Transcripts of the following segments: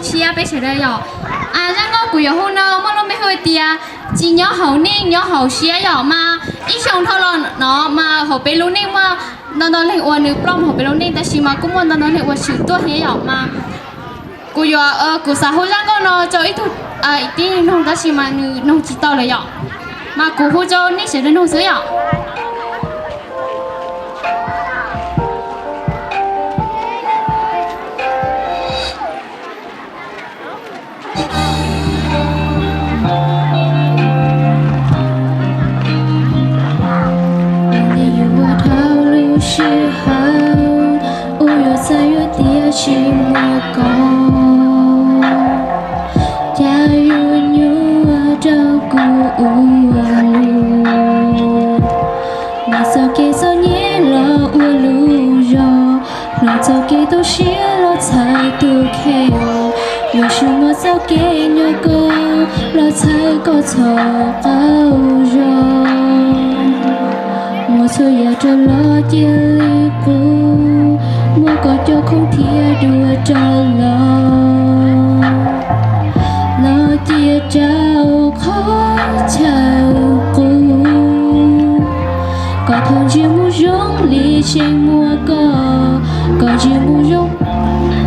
tshiab peb sawv daws yom. Zaj nkauj kuv yuav hu no muaj lub npe hu tias tsis nyob hauv neej nyob hauv siab yom. Mas ib xyoo dhau los no mas hauv peb lub neej muaj ntau ntau leej uas nws ploj mus hauv peb lub neej, tab sis mas kuj muaj ntau ntau leej uas tshwm tuaj thiab yom. Mas kuv yuav, kuv xav hu zaj nkauj no rau ib tug tib neeg noog tab sis mas nws noog tsis tau lawm yom. Mas kuv hu rau nej sawv daws noog xwb yom. Ua ntej yuav ua dhau lub sij hawm, ua yuav txhawj yuav tias tsis muaj koj, cas yuav nyuaj rau kuv ua lus. Mas txoj kev txom nyem los ua lus zog, hloov txoj kev tu siab los txhawb tus kheej, yuav tsum muab txoj kev nyob koj los txhawb koj txhua qaug zog. Muaj txhua yam rau los cia li qub, muab koj cov khoom thiab dua rau los, los cia rau qhov chaw qub. Koj thaum ntsiag mus zoo li tseem muaj koj, koj ntsiag mus zoo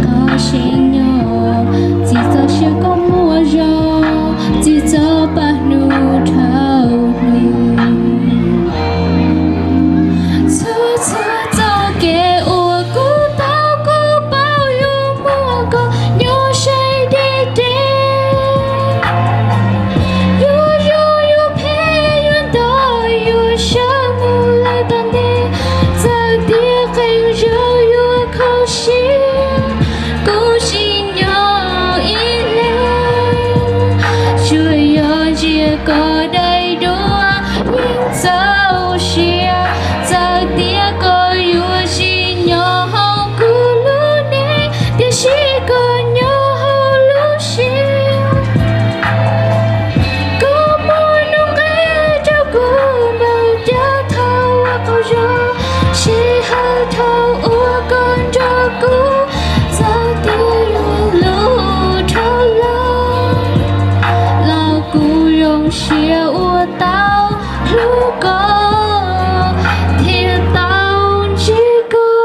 koj tseem nyob, tsis txhob siab koj muaj zog, tsis txhob pab hnub dhau hnub. Txhua txhua txoj kev uas kuv tau kuv paub yuav muaj koj nyob saib deb deb. Yuav zoo yuav phem yuav ntau yuav sawv mus lawm tom ntej, txawm tias qee zaug yuav kho siab kuv tsis nyob ib leeg. Tsuas yog ntsia koj daim duab yeej txaus siab, txawm tias koj yuav tsis nyob hauv kuv lub neej, tiam sis koj nyob hauv lub siab. Koj muaj nuj nqis rau kuv npaum cas thaum ua qaug zog, sij hawm thaum uas koj nrog kuv, txawm tias yuav luj dhau lawm los kuv zoo siab ua tau hlub koj thiaj tau ntsib koj.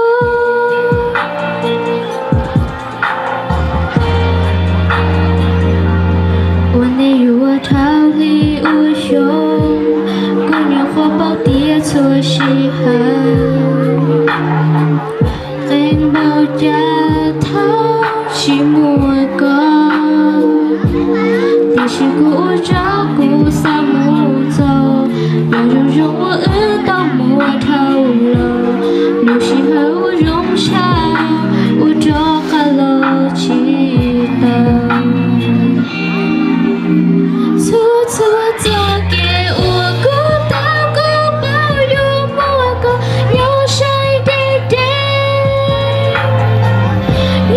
Ua ntej yuav dhau li ua xyoo, kuv nyuam qhuav paub tias txhua sij hawm qee npaum cas thaum tsis muaj koj, tiam sis kuv ua rau kuv xav mus txog, yog zoo zoo uas wb tau muaj dhau los, lub sij hawm uas zoo tshaj ua rov qab los tsis tau. Txhua txhua txoj kev uas kuv tau kuv paub yuav muaj koj nyob saib deb deb.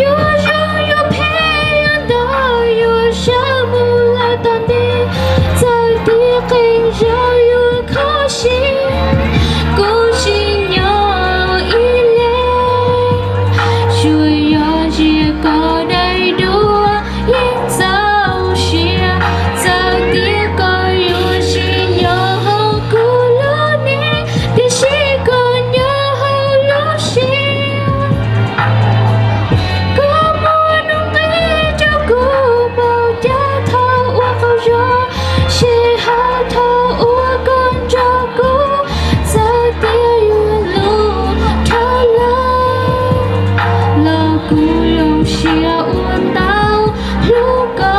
Yuav zoo yuav phem yuav ntau yuav sawv mus lawm tom ntej, txawm tias qee zaug yuav kho siab kuv tsis nyob ib leeg. Tsuas yog ntsia koj daim duab yeej txaus siab, txawm tias koj yuav tsis nyob hauv kuv lub neej, tiam sis koj nyob hauv lub siab. Koj muaj nuj nqis rau kuv npaum cas thaum ua qaug zog, sij hawm thaum uas koj nrog kuv, txawm tias yuav luj dhau lawm los kuv zoo siab ua tau hlub koj